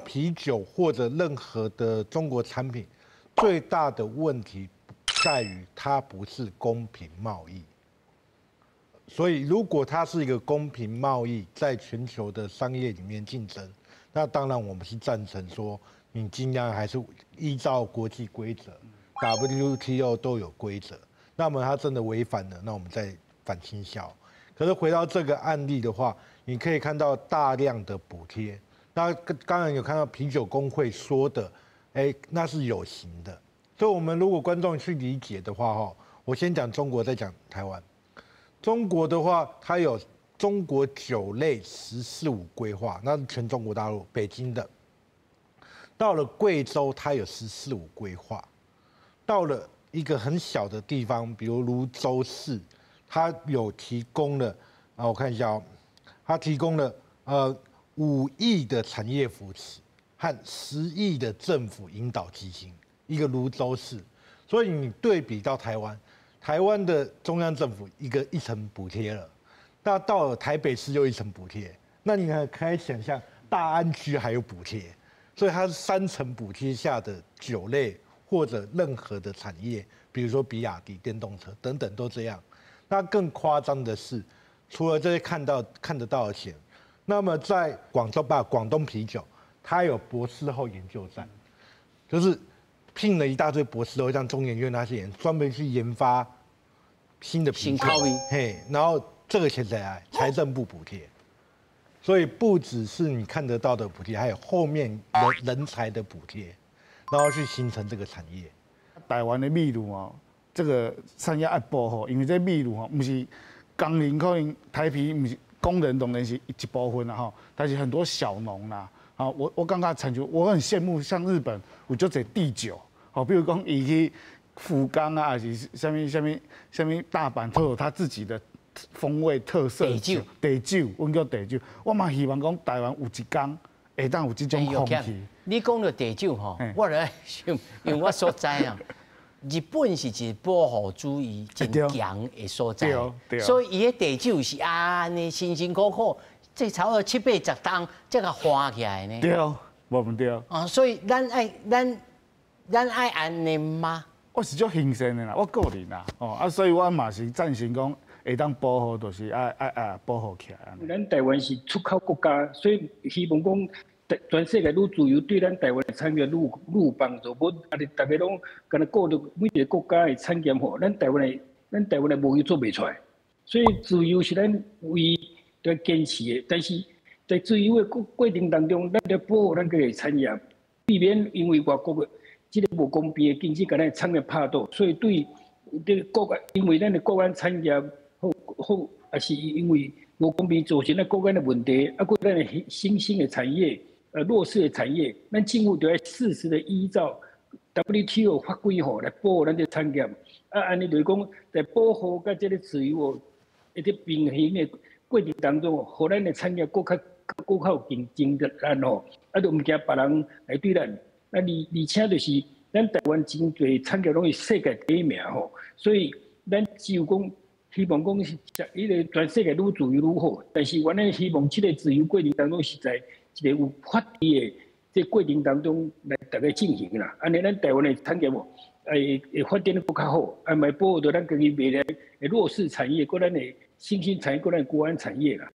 啤酒或者任何的中國產品，最大的問題在於它不是公平貿易。所以，如果它是一個公平貿易，在全球的商業裡面競爭，那當然我們是贊成說，你盡量還是依照國際規則，WTO 都有規則。那麼它真的違反了，那我們再反傾銷。可是回到這個案例的話，你可以看到大量的補貼。那剛才有看到啤酒工會說的，哎，那是有形的。所以，我們如果觀眾去理解的話，哈，我先講中國，再講台灣。中國的話，它有中國酒類“十四五”規劃，那是全中國大陸北京的。到了貴州，它有“十四五”規劃。到了一個很小的地方，比如瀘州市，它有提供了啊，我看一下哦，它提供了5億的產業扶持和10億的政府引導基金，一個瀘州市。所以你對比到台灣，台灣的中央政府一個一層補貼了，那到了台北市又一層補貼，那你還可以想象大安區還有補貼，所以它是三層補貼下的酒類或者任何的產業，比如說比亞迪電動車等等都這樣。那更誇張的是，除了這些看得到的錢，那麼在廣州把廣東啤酒，它有博士後研究站，就是聘了一大堆博士後，像中研院那些人，專門去研發新的啤酒，嘿，然後這個錢誰來？財政部補貼。所以不只是你看得到的補貼，還有後面人才的補貼，然後去形成這個產業。台灣的米露哦，這個產業愛保護，因為這米露吼，毋是工人可能台啤毋是工人當然是一部分啦吼，但是很多小農啦，啊，我感覺親像我很羨慕像日本有足濟地酒，吼，比如講伊去福岡啊，還是啥物啥物啥物大阪，都有他自己的風味特色地酒，地酒，阮叫地酒。我嘛希望講台灣有一天會當有這種風氣。你講著地酒吼，我來想，因為我所知啊，日本是一個保護主義真強的所在，所以伊的地酒是按呢辛辛苦苦，這差不多七八十冬才共花起來呢。對，無毋對。啊，所以咱愛按呢嗎？我是足興盛的啦，我個人啦，哦啊，所以我嘛是贊成講會當保護，就是愛保護起來。咱台灣是出口國家，所以希望講全世界愈自由，對咱台灣的產業愈有幫助。無啊，逐家攏敢若顧著每一個國家的產業吼，咱台灣的貿易做袂出來。所以自由是咱唯一在堅持的，但是在自由的過程當中，咱著保護咱家的產業，避免因為外國的這個無公平的競爭，共咱的產業拍倒。所以對這個國安，因為咱的國安產業好好，也是因為無公平造成咱國安的問題，啊，閣咱的新興的產業，弱勢的產業，咱政府就愛適時的依照 WTO 法規吼來保護咱這產業。啊，按呢就是講，在保護佮這個自由一個平衡的過程當中，予咱的產業閣較有競爭力吼，啊，就毋驚別人來對咱。啊，而且就是咱台灣真濟產業攏是世界第一名吼，所以咱只有講希望講是彼個全世界愈自由愈好，但是阮咧希望這個自由過程當中是在一個有法治的這過程當中來逐家進行啦。按呢，咱台灣的產業無會發展得閣較好，啊，嘛保護著咱家己未來的弱勢產業，閣咱的新興產業，閣咱國安產業啦。